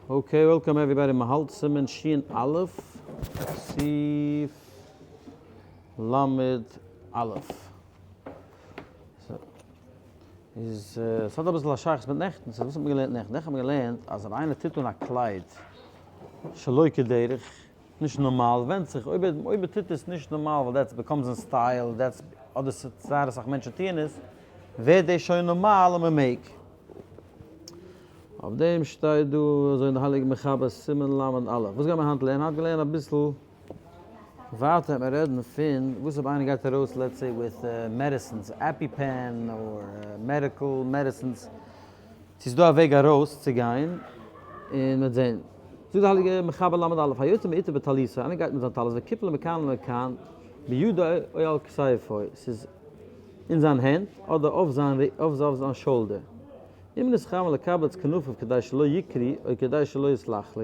Okay, welcome everybody, מ'האלט סימן שין א', סעיף למד א'. איז עס האט אביסל א שייכות מיט נעכטן, so וואס האט מען געלערנט נעכטן? נעכטן האט מען געלערנט אז אויב איינער טוט אן א קלייד שלא כדרך, נישט נארמאל, ווענדט זיך אויב אויב ער טוט עס נישט נארמאל ווייל that's becomes in style, that's אדער זייער אסאך מענטשן טוען עס, ווערט דאס שוין נארמאל און מ'מעג. אויף דעם שטייט דא אזוי אין די הייליגע מחבר סימן ל' א'. וואס גייען מיר היינט לערנען? היינט גייען לערנען אביסל ווייטער וועט מען רעדן פון וואס אויב איינער גייט ארויס let's say with medicines, EpiPen or medical medicines, צו ס'איז דא א וועג ארויס צו גיין, און מ'וועט זען. זאגט די הייליגע מחבר ל' א', היוצא מעוטף בטליתו, איינער גייט מיט זיין טלית וקיפלה מכאן ולכאן בידו או על כתפו, ס'איז אין זיין הענט אדער אויף זיין אויף זיין shoulder. אם נתכוון לקבץ כנפיו כדי שלא יקרעו או כדי שלא יתלכלכו,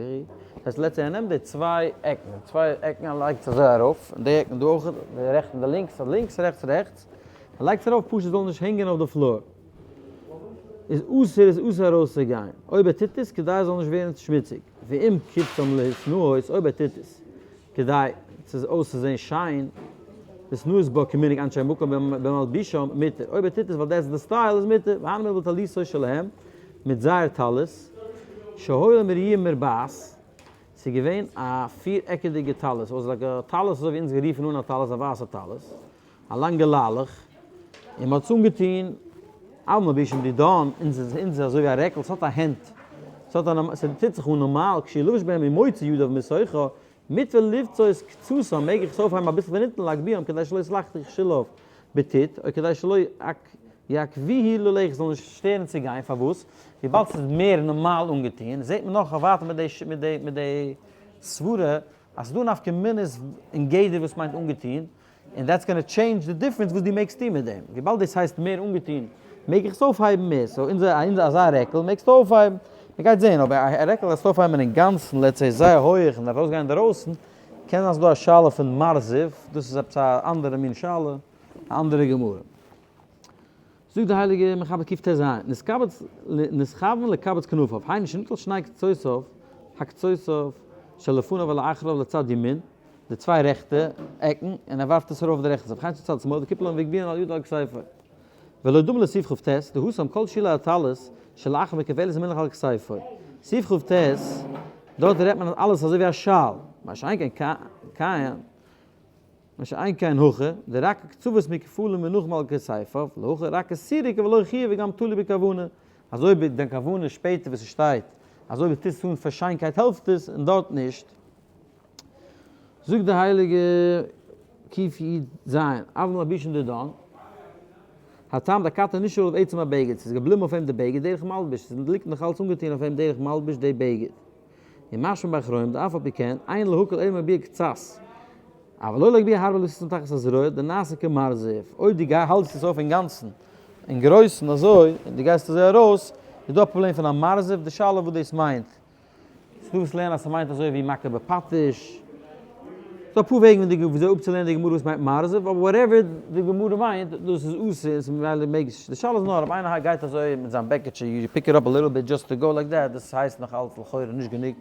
דאס הייסט let's say ער נעמט די צוויי עקן, די צוויי עקן ער לייגט עס אזוי ארויף, און די עקן דא אויך, די רעכטס און די לינקס, לינקס רעכטס רעכטס, ער לייגט עס ארויף פשוט זאל נישט הענגען אויף די floor. איז אסור איז אסור ארויסצוגיין, אויב ער טוט עס כדי עס זאל נישט ווערן שמוציג, ואם קיבצם להתנאות אויב ער טוט עס כדי ס'זאל אויסצוזען שיין, להתנאות בה כמנהג אנשי מקום במלבישם מותר, אויב ער טוט עס ווייל דעס איז די style איז מותר, והני מילי בטליתו שלהם, מיט זייער טלית, שהיו מרועין מרובעת, ס'איז געווען א פיר עקעדיגע טלית, was like א טלית אזוי ווי אונז רופן אן א טלית א ווייסע טלית, א לאנגע ליילעך, און מ'האט עס אנגעטון, אבל מלבישים דידן, אונז איז אונז איז אזוי ווי א רעקל, ס'האט א הענט, ס'האט א ס'טוט זיך אן נארמאל, כשילבש בהם ומוציא ידיו מתוכה, מותר לבצות קצתם, מעג איך עס אויפהייבן אביסל פון אונטן להגביהם כדי שלא יתלכלכו שוליו בטיט, או כדי שלא יעכבוהו ללכת זאל נישט שטערן צו גיין, פארוואס? וויבאלד ס'איז מער נארמאל אנגעטון, זעט מען נאך ווייטער מיט די מיט די מיט די סברה אז ס'איז דא נפקא מינות אין גדר וואס מיינט אנגעטון, און that's gonna change די difference וואס דו מעגסט טון מיט דעם, וויבאלד דאס הייסט מער אנגעטון מעג איך עס אויפהייבן מער, so אונזער אונזער אזא רעקל מעגסטו אויפהייבן, מען גייט זעהן, אבער א רעקל וועסטו אויפהייבן אינגאנצן let's say זייער הויעך און דארף ארויסגיין אינדערויסן, קען זיין ס'דא א שאלה פון מרזב, דאס איז עפעס א אנדערע מין שאלה, א אנדערע גמרא. זאגט די הייליגע מחבר קט ז, נתקבץ נתכוון לקבץ כנפיו, היינו שנטל שני קצותיו, הקצותיו שלפניו ולאחריו לצד ימין, די צוויי רעכטע עקן, און ער ווארפט עס ארויף די רעכטע זייט, וכן צד שמאל, וקיפלן והגביהן על ידו על כתפו. ולא דומה לסעיף כט, דהתם כל שולי הטלית שלאחר מקופלת ומונח על כתפו. סעיף כט, דארט רעדט מען אז אלעס אזוי ווי א שאל, מה שאין כן כאן, מה שאין כן הכא, דרק קצוות מקיפולים מונחים על כתפיו, להכא רק הסיריקה ולא חיוב וגם תלוי בכוונה, אזוי ווי דיין כוונה שפעטער וואס ס'שטייט, אזוי ווי טוסט אן פאר שיינקייט העלפט עס, און דארט נישט. זאגט די הייליגע קי"ז, אבל מלבישין דידן, הטעם דאכתי נשאר עליו עצם הבגד, ס'איז געבליבן אויף אים די בגד דרך מלבוש, ס'ליגט נאך אלץ אנגעטון אויף אים דרך מלבוש די בגד. און משמע באחרונים דאף על פי כן אין להקל אלא מגביה קצת, אבל לא להגביה הרבה לשיתם תחת הזרוע דנעשה כמרזב, אויב דו האלטסט עס אויף אינגאנצן אין גרויסן אזוי און דו גייסט אזוי ארויס איז דא א פראבלעם פון א מרזב, די שאלה וואס דאס מיינט, ס'דא וואס לערנען אז ס'מיינט אזוי ווי מכה בפטיש, ס'דא אפאר וועגן וויאזוי אפצולערנען די גמרא וואס מיינט מרזב, אבער whatever די גמרא מיינט, דאס איז אסור און ס'ממילא מעג נישט, די שאלה איז נאר אויב איינער גייט אזוי מיט זיין בעקיטשע you pick it up a little bit just to go like that, דאס הייסט נאך אלץ לכאורה נישט גענוג,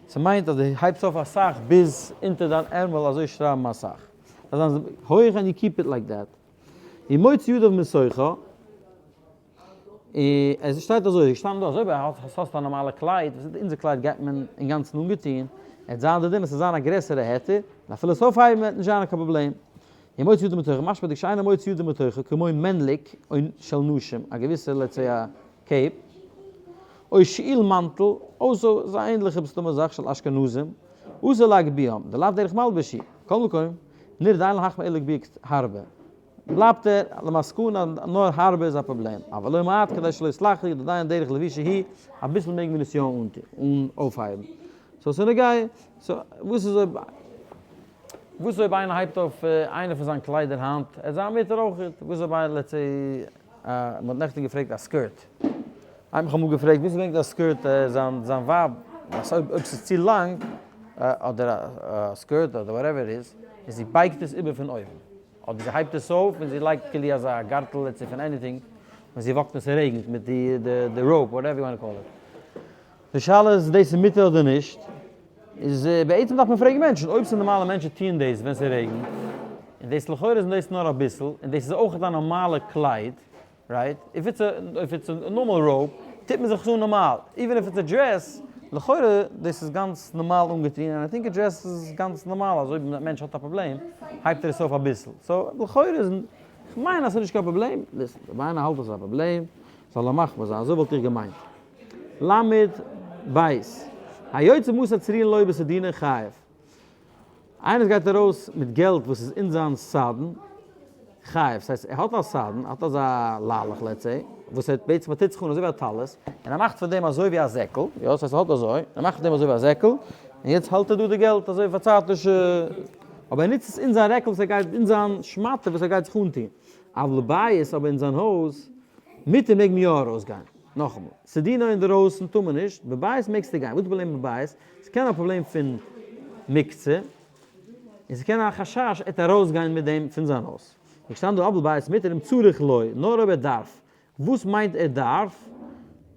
ס'מיינט אז דו הייבסט אויף אסאך ביז אונטער דיין ערמל אזוי שרייבן אסאך, דארף זיין הויך and you keep it like that, ומוציא ידיו מתוכה. און עס שטייט אזוי, געשטאנען דא אזוי, אויב האסט א נארמאלע קלייד, וואס אונזער קלייד גייט מען אינגאנצן אנגעטון, עט זיין די דין עס זאל זיין א גרעסערע היתר, און אפילו עס אויפהייבן וועט נישט זיין קיין פראבלעם. ומוציא ידו מתוכה, משמע דכשאינו מוציא ידו מתוכה, כמו מענליק או של נשים, א געוויסע let's say א cape, או שעיל מאנטל, אויך אזא ענדליכע מסתמא זאך של אשכנזים, אסור להגביהם, דלאו דרך מלבוש הוא, מכל מקום, נראה דאין להחמיר אלא להגביה הרבה. בלייבט ער למסקנא אז נאר הרבה איז א פראבלעם, אבל לא מעט כדי שלא יתלכלך דדיין דרך לבוש היא, אביסל מעג מען עס יא אן אויפהייבן. so ס'איז נוגע, so וואס איז אויב וואס אויב איינער הייבט אויף איינע פון זיין קליידער היינט, ער זיין מותר אויכעט, וואס אויב איינער let's say מ'האט נעכטן געפרעגט א skirt, איינער האט מיך אמאל געפרעגט וואס ברענגט א skirt זיין זיין ווייב אז אויב אויב ס'איז צו לאנג אדער א skirt אדער whatever איז, און זי בייגט עס איבער פון אויבן. אדער זי הייבט עס אויף און זי לייגט כאילו אזא גארטל let's say פון anything, ווען זי walk ט און ס'רעגנט מיט די די rope whatever you want call it. די שאלה איז דאס איז מותר אדער נישט, איז בעצם דארף מען פרעגן מענטשן, אויב ס'איז נארמאלע מענטשן טוען דאס ווען ס'רעגנט, און דאס לכאורה איז דאס נאר אביסל, און דאס איז אויך א נארמאלע קלייד, right? If it's a if it's a normal robe, טוט מען זיך עס אן נארמאל, even if it's a dress, לכאורה דאס איז גאנץ נארמאל אנגעטון, און I think א dress איז גאנץ נארמאל אז אויב א מענטש האט א פראבלעם הייבט ער עס אויף אביסל, so לכאורה איז, כ'מיין אז ס'איז נישט קיין פראבלעם, listen, אויב איינער האלט אז ס'איז א פראבלעם, זאל ער מחמיר זיין, אזוי וואלט איך געמיינט. למד בית, היוצא במעות הצרורין לו בסדינו חייב. איינער גייט ארויס מיט געלט וואס איז אין זיין סדין, חייב, ס'הייסט ער האט א סדין, ער האט אזא ליילעך let's say, וואס ער בעצם ער טוט זיך אן אזוי ווי א טלית, און ער מאכט פון דעם אזוי ווי א זעקל, יא ס'הייסט ער האט אזוי, ער מאכט פון דעם אזוי ווי א זעקל, און יעצט האלט ער דא די געלט אזוי פארצייטישע, אבער ער נוצט עס אין זיין רעקל וואס ער גייט, אין זיין שמאטע וואס ער גייט זיך אנטון, אבל בבית אבער אין זיין הויז, מותר מעג מען יא ארויסגיין. נאכאמאל, סדינו אינדערויסן טאר מען נישט, בבית מעגסטו גיין, וואס איז די פראבלעם בבית? ס'קען א פראבלעם פון מוקצה, און ס'קען א חשש ער וועט ארויסגיין מיט דעם פון זיין הויז. איז געשטאנען דא אבל בבית מותר אם צריך לו, נאר אויב ער דארף. וואס מיינט ער דארף?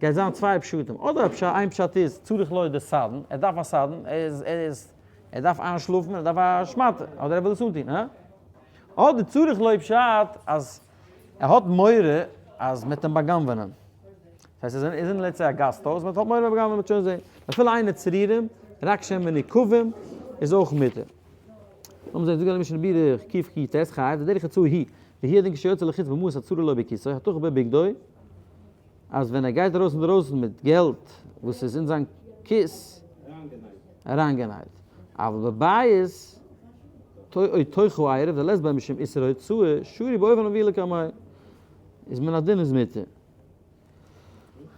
גייט זיין צוויי פשטים, אדער א פשט, איין פשט איז צריך לו די סדין, ער דארף א סדין, ער איז ער איז ער דארף איינשלאפן, ער דארף א שמאטע, אדער ער וויל עס אנטון, הא? אדער צריך לו פשט אז ער האט מורא אז מ'וועט אים בא'גנב'ענען. דאס הייסט ער איז אין לעצטע א גאסט הויז, מ'האט מורא מ'וועט בא'גנב'ענען, מ'וועט שוין זען. אפילו אינו צרורים, רק שהן מנוקבים, איז אויך מותר. לאמיר זען, זאגט די משנה ברורה קכ"ט חייב, ודרך הוצאה היא, והוא הדין כשיוצא לחוץ במעות הצרור לו בכיסו, התוך בבגדו, אז ווען ער גייט ארויס אינדערויסן מיט געלט וואס איז אין זיין כיס, אריינגענייט. אבל בבית, או תוכו עירוב, דלית ביה משום איסור הוצאה, שרי באופן המביא לקמיה, איז מן הדין איז מותר.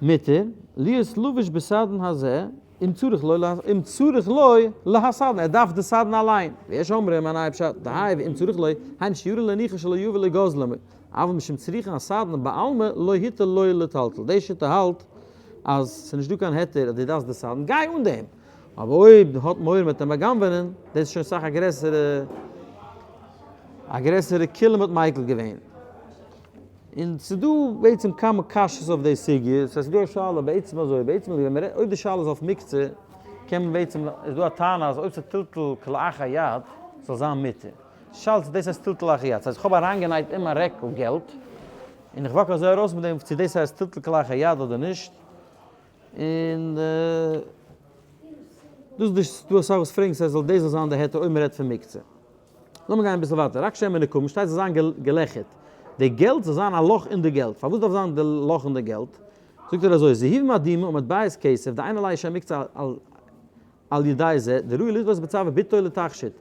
מותר, להיות לבוש בסדין הזה, אם צריך לו אם צריך לו להסדין, ער דארף די סדין אליין. ויש אומרים א נייע פשט, דהאי ואם צריך לו, היינו שירא להניחו שלא יבא לגוזלו, אבל משום צריכין הסדין בעלמא לא הותר לו לטלטל. די שיטה האלט אז ס'איז נישט דא קיין היתר אז דו דארפסט די סדין, גיי אן דעם. אבער אויב האט מורא מ'וועט אים בא'גנב'ענען, דאס איז שוין סאך א גרעסערע א גרעסערע קולא מ'האט מיקל געווען. און ס'איז דא בעצם כמה קשיות אויף די סוגיא, ס'הייסט ס'איז דא א שאלה בעצם אזוי, בעצם ווען מ'רעדט אויב די שאלה איז אויף מוקצה, קען מען בעצם, איז דא א טענה אז אויב ס'איז טלטול כלאחר יד זאל זיין מותר. שאלה צו דאס הייסט טלטול כלאחר יד, ס'הייסט איך האב אריינגענייט אין מיין רעקל געלט, און איך walk אזוי ארויס מיט דעם צו דאס הייסט טלטול כלאחר יד אדער נישט, און דאס איז דא אסאך וואס פרעגן ס'הייסט זאל דאס זאל זיין די היתר אויב מ'רעדט פון מוקצה. לאמיר גיין אביסל ווייטער, רק שהן מנוקבין שטייט זאל זיין געלעכערט, די געלט זאל זיין א לאך אין די געלט, פארוואס דארף זיין די לאך אין די געלט? זאגט ער אזוי, זהובים מאדימים ומטבעות כסף דאין עליהן שם מוקצה על ידי זה, דראוי לתלות בצוואר בתו לתכשיט,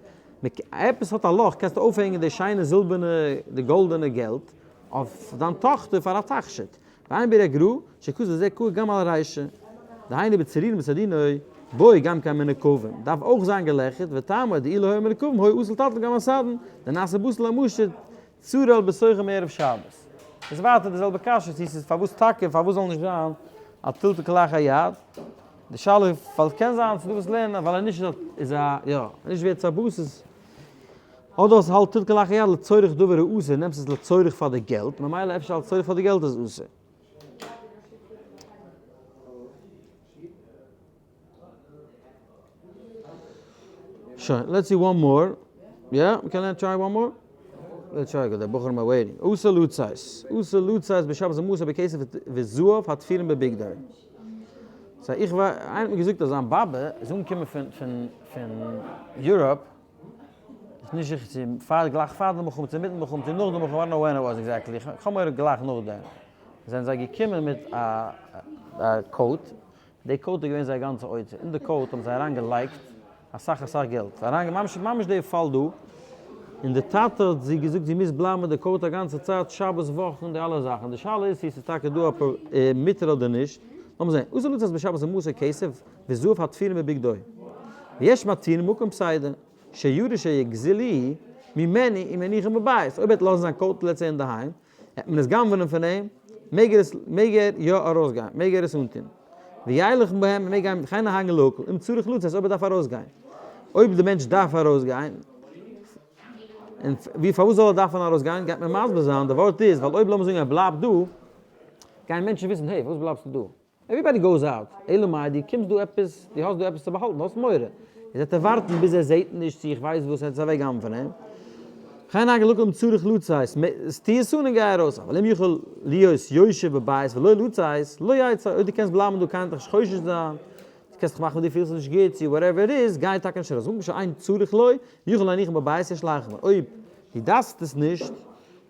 עפעס האט א לאך קענסטו אויפהענגען די שיינע זילבערנע די גאלדענע געלט אויף דיין טאכטער פאר א תכשיט, ועיין ביאור הגר"א שכתב זה קאי גם על רישא, דהיינו בצרורים בסדינו בו גם כן מנוקבים, דארף אויך זיין געלעכערט, וטעמא דאי לא היו מנוקבים היה אסור לטלטל גם הסדין, דנעשה בשר למשית צרור בתוכו מערב שבת. איז ווייטער די זעלבע קשיא צו ס'איז פארוואס טאקע פארוואס זאל נישט זיין א טלטול כלאחר יד, די שאלה איז ווייל קען זיין ס'דא וואס לערנען ווייל נישט איז א יא נישט ווערט צו א בסיס אדער עס האלט טלטול כלאחר יד לצורך דבר האסור נעמסט עס לצורך פאר די געלט ממילא אפשר אלס צורך פאר די געלט איז אסור. שוין, let's see one more. יא, מ'קען לערנען try one more? Let's try, די בחורים are waiting. אסור לצאת. אסור לצאת בשבת ומעות בכסף וזהב התפורין בבגדו. So איך וויי, איינער האט מיר געזאגט אז זיין באבע איז אנגעקומען פון פון פון Europe, איז נישט זיכער צו פאר גלייך פאר די מלחמה צו אינמיטן מלחמה צו נאך די מלחמה, I don't know when it was exactly, איך האב מורא גלייך נאכדעם, זענען זיי געקומען מיט א א coat, די coat איז געווען זייער גאנצע אוצר, אין די coat האבן זיי אריין געלייגט אסאך אסאך געלט, אריין ממש ממש די פאל דא, און די טאטע האט זי געזאגט זי מוז בלייבן מיט די coat א גאנצע צייט, שבת וואכן די אלע זאכן, די שאלה איז צו עס איז טאקע דא א מותר אדער נישט, לאמיר זען, אסור לצאת בשבת ומעות כסף וזהב התפורין בבגדו, ויש מתירין מקום פסידא, שירא שיגזלו ממנו אם יניחו בבית, אויב ער וועט לאזן זיין coat לעצט אינדערהיים, וועט מען עס גנב'נען פון אים, מעג ער עס, מעג ער יא ארויסגיין, מעג ער עס אנטון. וילך בהם, ער מעג גיין מיט וכן נוהגין להקל, אם צריך לצאת, אויב ער דארף ארויסגיין. אויב די מענטש דארף ארויסגיין, און ווי פארוואס זאל ער דארפן ארויסגיין, גייט מען מסביר זיין, די ווארט איז, ווייל אויב לאמיר זאגן ער בלייבט דא, גייען מענטשן וויסן, hey, פארוואס בלייבסטו דא? Everybody goes out, אלא מאי דו קומסט דא עפעס, דו האסט דא עפעס צו באהאלטן, דו האסט מורא. איז וועט ער ווארטן ביז ער זעט נישט צו איך ווייס וואס, ער וועט עס אוועקגנב'ן פון אים. וכן נהגו לכל אם צריך לצאת, טו עס אן און גיי ארויס, אבל אם יכול להיות יושב בבית ולא לצאת, לא יצא, אויב דו קענסט בלייבן דא קיינער וועט דיך נישט חושש זיין, דו קענסט דיך מאכן ווי דו פילסט נישט גוט צו whatever it is, גיי טאקע נישט ארויס, במקום שאין צריך לו, יכול להניחן בבית יש להחמיר, אויב דו דארפסט עס נישט,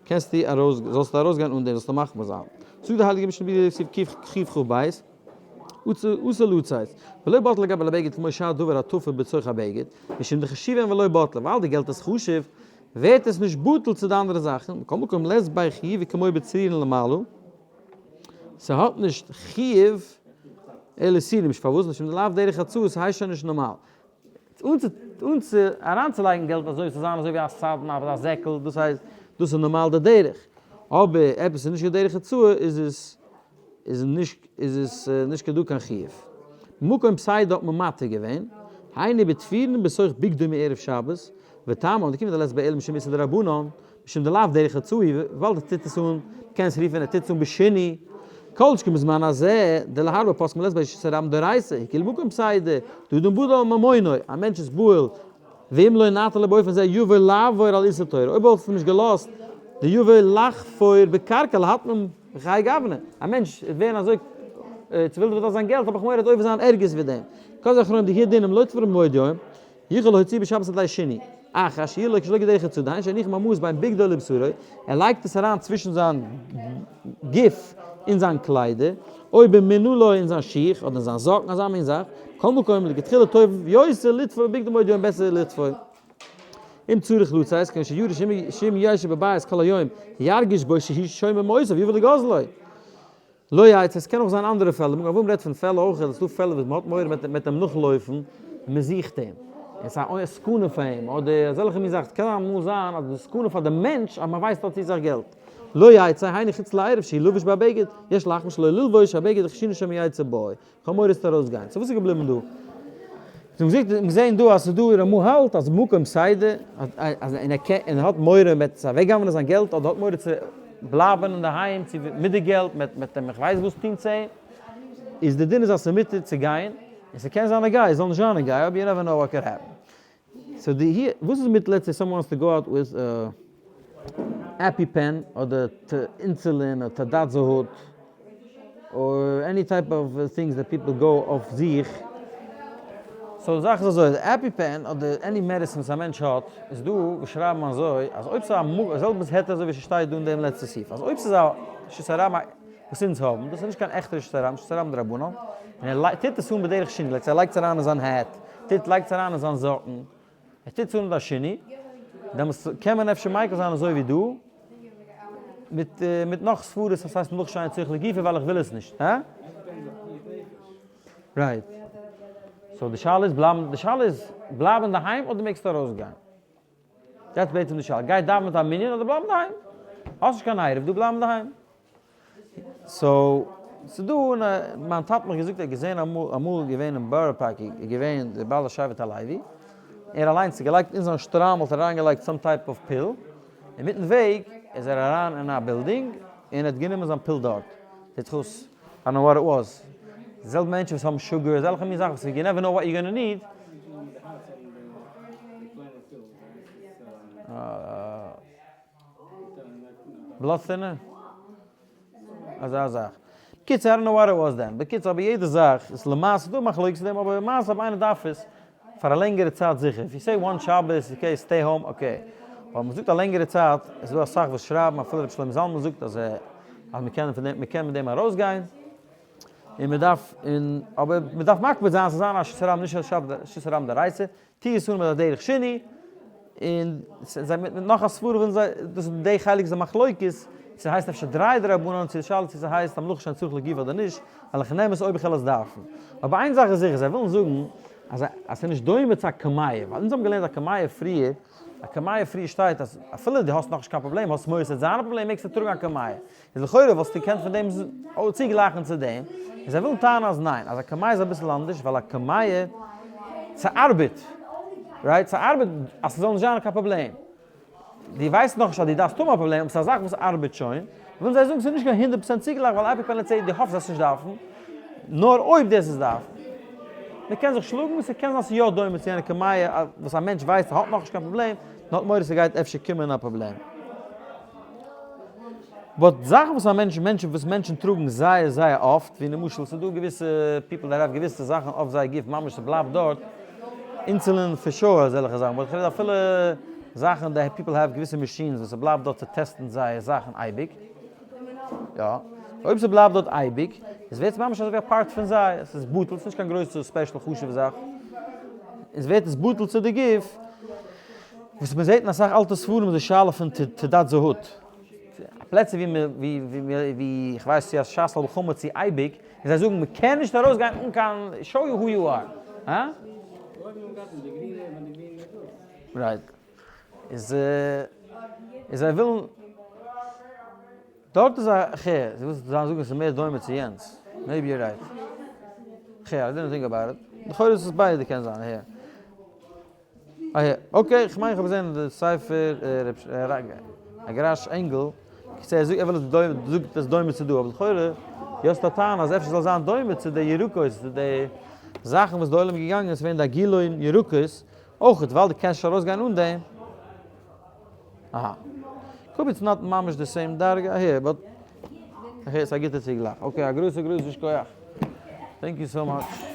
קענסטו ארויס, זאלסטו ארויסגיין אן דעם, זאלסטו מחמיר זיין. זאגט די הייליגע משנה ברורה סעיף קכ ב, אסור לצאת, ולא בטל לגבי לבגד כמו שאר דבר התפל בתוך הבגד, משום דחשיב ולא בטל, ווייל די געלט איז חשוב, ווערט עס נישט בטל צו די אנדערע זאכן, מכל מקום לית ביה חיובא כמו בצרורין למעלה, ס'האט נישט חיוב אלא איסורים, נישט פארוואס, משום דלאו דרך הוצאה, ס'הייסט שוין נישט נארמאל. אן צו אריינצולייגן געלט אזוי ס'זאל זיין אזוי ווי א סדין אדער א זעקל, דאס הייסט דאס איז נארמאל די דרך, אבער עפעס איז נישט קיין דרך הוצאה איז עס איז נישט איז עס נישט קיין דא קיין חיוב. במקום פסידא האט מען מתיר געווען, היינו בתפילין בתוך בגדו מערב שבת, וטעמא, דקומט דלית ביה אלא משום איסור דרבנן, משום דלאו דרך הוצאה, וויבאלד ער טוט עס אן, מ'קען עס רופן ער טוט עס אן בשינוי, כל שכן בזמן הזה, דלהרבה פוסקים לית ביה רשות הרבים דאורייתא, הקילו במקום פסידא, דאדם בהול על ממונו, א מענטש איז בהול, ואם לא נתן לו באופן זה יבוא לעבור על איסור תורה, אויב וואלסטו נישט געלאזט די יבוא לחפור בקרקע להטמין בחיי גוונא, א מענטש וועט ווערן אזוי צעווילדעוועט אויף זיין געלט האב איך מורא ער וועט עובר זיין ערגערס ווי דעם. כל זה אחרונים דהי' דינים לא תפרום מבעוד יום, יכול להוציא בשבת עד ליל שני, אך אשר לא כשלא כדרך הצדה, דהיינו שהניח ממעות בין בגדו לבשרו, ער לייגט עס אריין צווישן זיין גוף און זיין קליידער, או במנעלו אין זיין שיך אדער אין זיין זאקן אזא מין זאך, כל מקום לכתחילה טוב יותר לתפור בגדו מבעוד יום בעסער לתפור. אם צריך לצאת כיוון שירא שאם ישב בבית כל היום ירגיש בו שהוא שומר מעותיו יבא לגוזלו. לא יצא, עס קען אויך זיין אנדערע פעלער, מגן אברהם רעדט פון פעלער אויך, עס איז דא פעלער וואס מען האט מורא מען וועט אים נאכלויפן, און מען זוכט אים, עס איז א סכנה פאר אים, אדער אזעלכע מין זאכן, עס קען אמאל זיין אז די סכנה פאר די מענטש אז מען ווייסט האט צו סאך געלט. לא יצא, היינו חוץ לעירוב שהוא לבוש בבגד, יש להחמיר שלא ללבוש הבגד דחיישינן שמא יצא בו. כ'האב מורא ס'וועט ארויסגיין. So וואס איז געבליבן דא? זיי האבן געזען דא אז ס'איז דא רמ"א האלט אז מקום פסידא, אז און ער קען און ער האט מורא מ'וועט עס אוועקגנב'נען זיין געלט אדער האט מורא צו בלייבן אינדערהיים צו מיט די געלט מ'וועט מ'וועט אים כ'ווייס וואס טון צו אים, איז די דין איז אז ס'איז מותר צו גיין, און ס'קען זיין א גיי, עס זאל נישט זיין א גיי אבער you never know what could happen. So די הי וואס איז מיט let's say someone wants to go out with EpiPen אדער אינסולין אדער תעודת זהות or any type of things that people go אויף זיך. So די זאך איז אזוי, די EpiPen אדער any medicine וואס א מענטש האט, איז דא וואס שרייבן אזוי אז אויב ס'איז א זעלבע היתר אזוי ווי ס'שטייט דא אין דעם לעצטע סעיף אז אויב ס'איז א רשות הרבים וואס אונז האבן, דאס איז נישט קיין עכטע רשות הרבים, רשות הרבים דרבנן, און ער טוט עס אן בדרך שינוי, like ער לייגט עס אריין אין זיין hat, טוט לייגט עס אריין אין זיין זאקן, ער טוט עס אן מיט א שינוי, דעמאלטס קען מען אפשר מיקל זיין אזוי ווי דא, מיט מיט נאך סברות אז ס'הייסט מלאכה שאין צריך לגופה ווייל איך וויל עס נישט, הא? Right. So די שאלה איז בלייבן, די שאלה איז בלייבן אינדערהיים אדער מעגסטו ארויסגיין? דאס בעצם די שאלה, גיי דאווען מיט א מנין אדער בלייב אינדערהיים? האסט נישט קיין עירוב דא בלייב אינדערהיים. So, ס'איז דא אן א, מיין טאטע האט מיך געזאגט ער האט געזען אמאל, אמאל געווען אין בארא פארק איז געווען דער בעל השבט הלוי, ער אליינס האט געלייגט אין זיין שטריימל האט ער אריינגעלייגט some type of pill, אינמיטן וועג איז ער אריין אין א בילדינג און ער האט גענומען זיין pill דארט, זעט זיך אויס, I don't know what it was, די זעלבע מענטשן וואס האבן sugar, אזעלכע מין זאכן וואס you never know what you gonna need. Blood thinner? אזא זאך. בקיצור, I don't know what it was then. בקיצור, אבער יעדע זאך איז למעשה דא מחלוקת אין דעם, אבער למעשה אויב איינער דארף עס פאר א לענגערע צייט זיכער. If you say one שבת, okay, stay home, okay. אבער מ'זאגט א לענגערע צייט, איז דא אסאך וואס שרייבן, אפילו רבי שלמה זלמן זאגט אז אז מ'קען פון דעם, מ'קען מיט דעם ארויסגיין. און מ'דארף, און, אבער מ'דארף מקפיד זיין ס'זאל זיין א רשות הרבים נישט א רשות הרבים דאורייתא. טוה עס אן מיט א דרך שינוי, און זיי מיט נאך א סברא ווילן זיי, דאס איז די חלק איז א מחלוקת, צו ס'הייסט אפשר דריי דרבנן, צו די שאלה צו ס'הייסט א מלאכה שאין צריך לגופה אדער נישט, ווייל איך נעם עס אויב איך וועל עס דארפן. אבער איין זאך איז זיכער, זיי ווילן זאגן אז אז ס'איז נישט דומה צו א קמיע, ווייל אונז האבן געלערנט א קמיע פריער, א קמיע פריער שטייט אז אפילו דו האסט נאכנישט קיין פראבלעם, האסט מורא ס'וועט זיין א פראבלעם מעגסטו טראגן א קמיע. איז לכאורה וואלסטו געקענט פון דעם צוגלייכן צו דעם, און זיי ווילן טענה'ן אז ניין, אז א קמיע איז אביסל אנדערש, ווייל א קמיע, ס'ארבעט, right? ס'ארבעט אז ס'זאל נישט זיין קיין פראבלעם. דו ווייסט נאכנישט אז דו דארפסט האבן א פראבלעם, אבער ס'איז א זאך וואס ארבעט שוין, ווילן זיי זאגן ס'איז נישט קיין הונדערט פראצענט צוגלייך, ווייל EpiPen let's say דו האפסט זאלסט נישט דארפן. נאר אויב דאס איז דארף. מען קען זיך שלאגן, ס'קען זיין ס'איז יא דומה צו יענע קמיע וואס א מענטש ווייסט ער האט נאכנישט קיין פראבלעם, נאר האט מורא ס'גייט אפשר קומען א פראבלעם. but זאכן וואס א מענטש, מענטשן וואס מענטשן טראגן זייער זייער אפט, ווי למשל ס'איז דא געוויסע people that have געוויסע זאכן אויף זייער גוף ממש ס'בלייבט דארט, insulin for sure אזעלכע זאכן, but כ'רעד אפילו זאכן that people have געוויסע machines וואס ס'בלייבט דארט צו test ן זייער זאכן אייביג. יא, אויב ס'בלייבט דארט אייביג, עס ווערט ממש אזויווי א part פון זיי, עס איז בטל, עס איז נישט קיין גרויסע special חשוב'ע זאך, עס ווערט עס בטל צו די גוף, וואס מען זעט אין אסאך אלטע ספרים איז די שאלה פון תעודת זהות, פלעצער ווי מען ווי ווי ווי איך ווייס צו אז שס על חמץ צו אייביג, און זיי זאגן מען קען נישט ארויסגיין אן קיין show you who you are, הא? right. איז איז זיי ווילן דארט איז א ח זיי ווילן זאגן עס איז מער דומה צו יענץ maybe you're right ח I didn't think about it לכאורה איז עס ביידע קען זיין הער אהער okay כ'מיין כ'האב געזען אין די ספר הגרש ענגל ער זאגט ער וויל עס זאגט עס דומה צו דא אבער לכאורה די האסט א טענה אז אפשר זאל זיין דומה צו די ירקות צו די זאכן וואס די עולם איז געגאנגען עס ווערן די גילוין ירקות אויך ווייל דו קענסט נישט ארויסגיין אן דעם. אהא. could be it's not ממש די same דרגה אהער, but אהער איז א גוטע צוגלייך. okay, א גרויסע גרויסע שכוח. thank you so much.